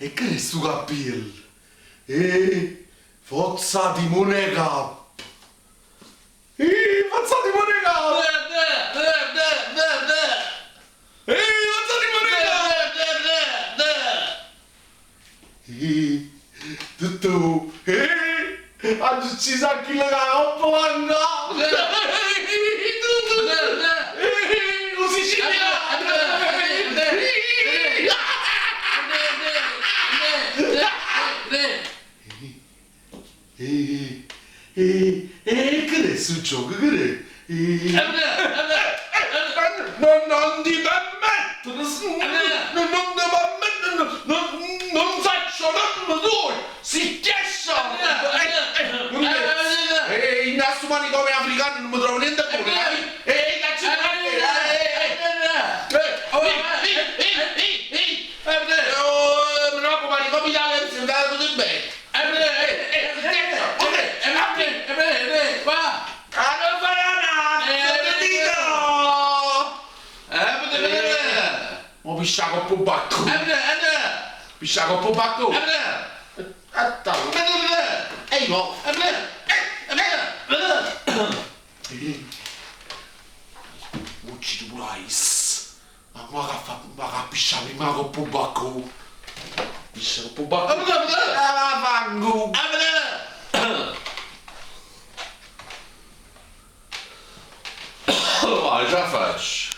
E che è stu cappiello? Eh, forza timone 'e cap! Eh, forza timone 'e cap! Eh, forza timone 'e cap! Eh, Dottò, eh, aggio ucciso a chillo cu 'a coppola 'ncapa! Eh, 'o siciliano! Eh, eh, eh, che è stu gioco, che è? Eh, no, non ti permettere, no, non ti permettere, no, non saccio nomme tuoje, si chiesta! Eh, in stu manicomio africano non mi trovo niente buono, capito? Eh, cazzo, eh, eh, eh, eh, eh, oh, me ne vado manicomio italiano, si andava così bene. Eh, eh, si chiesta, ok, Ah, non fai la dico! Mo piscia coppa 'o baccone. Piscia coppa 'o baccone. Atta. Ehi, mo. Uccidi pure a isso. Ma mo che fa, ma che piscia prima coppa 'o baccone. Piscia coppa 'o baccone. Ah, vaffanculo. Vai, ce 'a faccio.